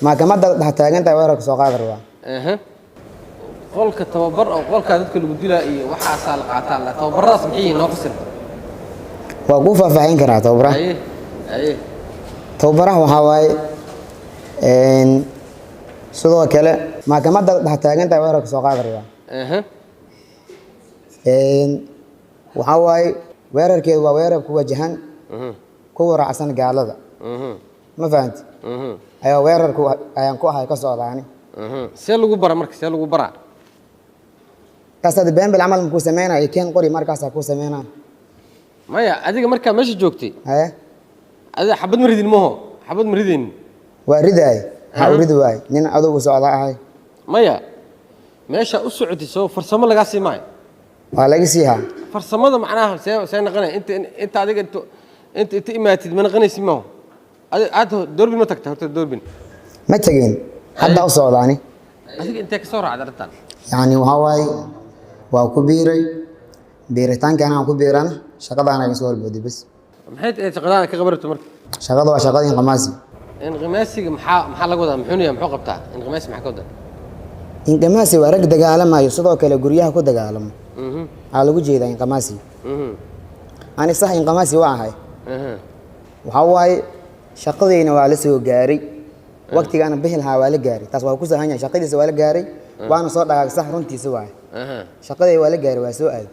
Maxkamadda dhex taagan tahay weerarka soo qaadi rabaa. Aha. Qolka tababar oo qolkaa dadka lagu dilaa iyo waxaasaa la qaataa la tababaradaas maxay yihiin? Noo fasir. Waa kuu faahfaahin karaa tababaraha. Haye haye. Tababaraha waxaa waaye sidoo kale maxkamadda dhex taagan tahay weerarka soo qaadi rabaa. Aha. Waxaa waaye weerarkeedu waa weerar ku wajahan kuwa raacsan gaalada. Ma fahanti? Ayaa weerarku ayaan ku ahay ka socdaani. See lagu bara marka, see lagu baraa? Kaas hadda beenbel camal makuu sameynaya, keen qori markaasaa kuu sameynaya. Maya, adiga markaa meesha joogtay, haye, adiga xabad ma ridin maho, xabad ma ridaynin? Waa ridaay, maxaa u ridi waay? Nin adugu socda ahay. Maya, meesha u socotay soo farsamo lagaa sii maayo? Waa laga siihaa. Farsamada macnaha see naqanaya? Inta adiga inta imaatid ma naqanaysid maho? Adiga aad doorbin ma tagta horta, doorbin? Ma tegin, hadda u socdaani. Adiga intee ka soo raacday arrintan? Yacni waxaa waaye waa ku biiray, biiritaankan aan ku biirana shaqadaana iga soo horbooday bas. Maxay tahay shaqadaada ka qabarabto marka? Shaqada waa shaqada inqamaasi. Inqimaasiga maxaa laga wadaa? Muxuu yahay? Muxuu qabtaa inqimaasi? Maxaa ka wadaa? Inqamaasi waa rag dagaalamayo, sidoo kale guryaha ku dagaalamo. Waxaa lagu jeedaa inqamaasi. Ani sax inqamaasi waa ahay. Waxaa waaye shaqadayna waa la soo gaaray, waqtigaana bixi lahaa waa la gaaray. Taas waa ku sahan yahay, shaqadiisa waa la gaaray, waana soo dhagaag, sax runtiisa waaye. Shaqaday waa la gaaray, waa soo aaday.